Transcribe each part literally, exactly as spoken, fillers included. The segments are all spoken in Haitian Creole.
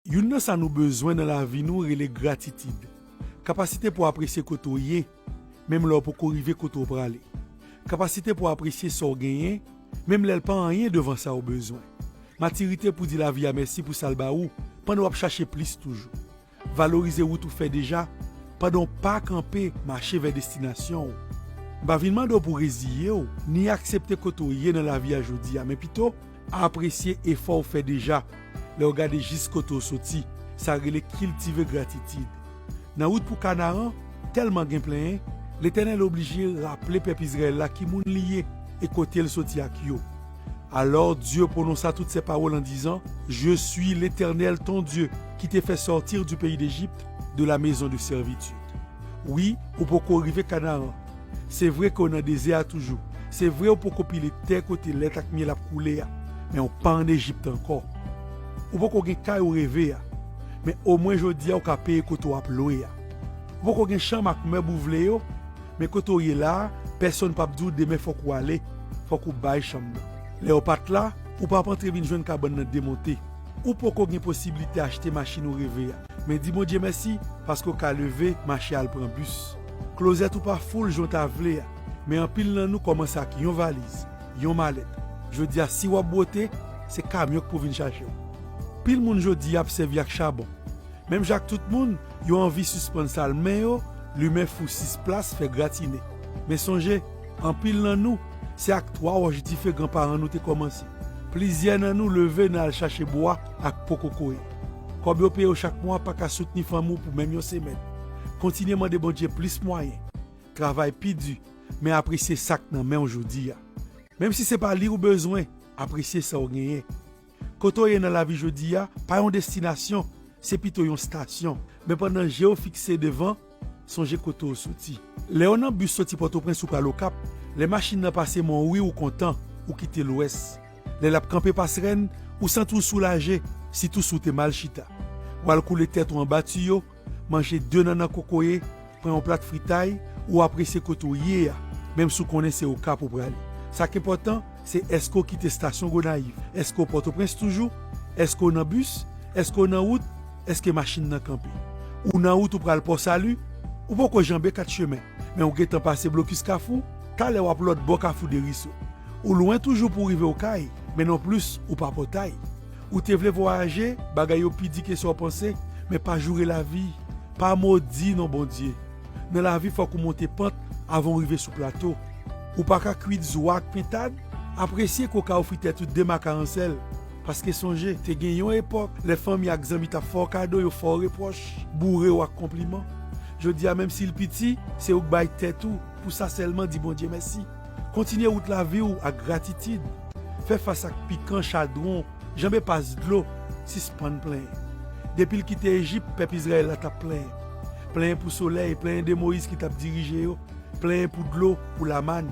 Youn nan sa nou bezwen nan lavi nou rele gratitid. Kapasite pou w apresye kote w ye, menm lè w poko rive kote w prale. Kapasite pou w apresye sa w genyen, menm lè l pa anyen devan sa w bezwen. Matirite pou di lavi a mèsi pou sa l ba ou, pandan w ap chache plis toujou. Valorize wout ou fè deja, pandan w pa kanpe mache vè destinasyon w. M pa vin mande w pou w reziye w, ni aksepte kote w ye nan lavi a jodi a, men pito, apresye efò w fè deja lè w gade jis kote w soti. Sa rele kiltive gratitid. Nan wout pou Kanaran, tèlman gen plenyen, Letènèl oblije raple pèp Izrayèl la ki moun li ye e kote l soti ak yo. Alors Dieu prononça toutes ces paroles en disant, Je suis l'Éternel ton Dieu qui te fait sortir du pays d'Égypte, de la maison de servitude. Wi, ou poko rive Kanaran. Se vre ke w nan dezè a toujou. Se vre ou poko pile tè kote lèt ak myèl ap koule a. Men ou pa ann Ejipt ankò. Ou poko gen kay ou reve a. Men omwen jodi a ou ka peye kote w ap lwe a. Ou poko gen chanm ak mèb ou vle yo. Men kote w ye la a, pèsonn p ap di w demen fòk ou ale. Fòk ou bay chanm nan. Lè w pa t la, ou p ap antre vin jwenn kabann nan demonte. Ou poko gen posiblite achte machin ou reve a. Men di Bondye mèsi paske w ka leve, mache al pran bis. Klozèt ou pa foul jan w ta vle a, men anpil nan nou kòmanse ak yon valiz, yon malèt. Jodi a, si w ap bwote, se kamyon k pou vin chache w. Pil moun jodi a ap sèvi ak chabon. Menm jan ak tout moun, yo anvi sispann sal men yo, limen fou sis plas, fè gratine. Men sonje, anpil nan nou, se ak twa wòch dife granparan nou te kòmanse. Plizyè nan nou leve nan al chache bwa ak po kokoye. Kòb yo peye w chak mwa pa ka soutni fanmi w pou menm yon semèn. Kontinye mande Bondye plis mwayen. Travay pi di, men apresye sa k nan men w jodi a. Menm si se pa li ou bezwen, apresye sa w genyen. Kote w ye nan lavi jodi a, pa yon destinasyon, se pito yon estasyon. Men pandan je w fikse devan, sonje kote w soti. Lè w nan bis soti Pòtoprens ou pral Okap, lè machin nan pase Monwi ou kontan, ou kite Lwès. Lè l ap kanpe Pasrèn, ou santi w soulaje, sitou si w te mal chita. W al koule tèt ou anba tiyo, manje de nannan kokoye, pran yon plat fritay, ou apresye kote w ye a, menm si w konnen se Okap ou prale. Sa k enpòtan, se èske w kite estasyon Gonayiv? Èske w Pòtoprens toujou? Èske w nan bis? Èske w nan wout? Èske machin nan kanpe? Ou nan wout ou pral Pò Sali? Ou poko janbe kat chemen, men ou gentan pase blokis Kafou, talè w ap lòt bò Kafou Deriso. Ou lwen toujou pou w rive Okay, men nonplis ou pa Pòtay. Ou te vle vwayaje, bagay yo pi di ke sa w panse, men pa joure lavi, pa modi non Bondye. Nan lavi fòk ou monte pant avan w rive sou plato. Ou pa ka kwit zwa ak pentad, apresye ke w ka ofri tèt ou de makaron sèl. Paske sonje, te gen yon epòk, lè fanmi ak zanmi t ap fè w kado, yo fè w repwòch, boure w ak konpliman. Jodi a, menm si l piti, se ou k bay tèt ou, pou sa sèlman di Bondye mèsi. Kontinye wout lavi w ak gratitid. Fè fas ak pikan, chadwon, janbe pas dlo, sispann plenyen. Depi l kite Ejip, pèp Izrayèl la t ap plenyen. Plenyen pou solèy, plenyen de Moyiz ki t ap dirije yo, plenyen pou dlo, pou lamàn.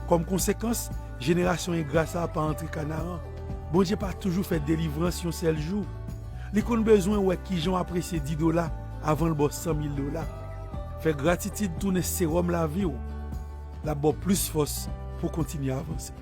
Kòm konsekans, jenerasyon engra sa a pa antre Kanaran. Bondye pa toujou fè delivrans yon sèl jou. Li konn bezwen wè kijan w apresye dis dola avan l ba w san mil dola. Fè gratitid tounen sewòm lavi w. L ap ba w plis fòs pou w kontinye avanse.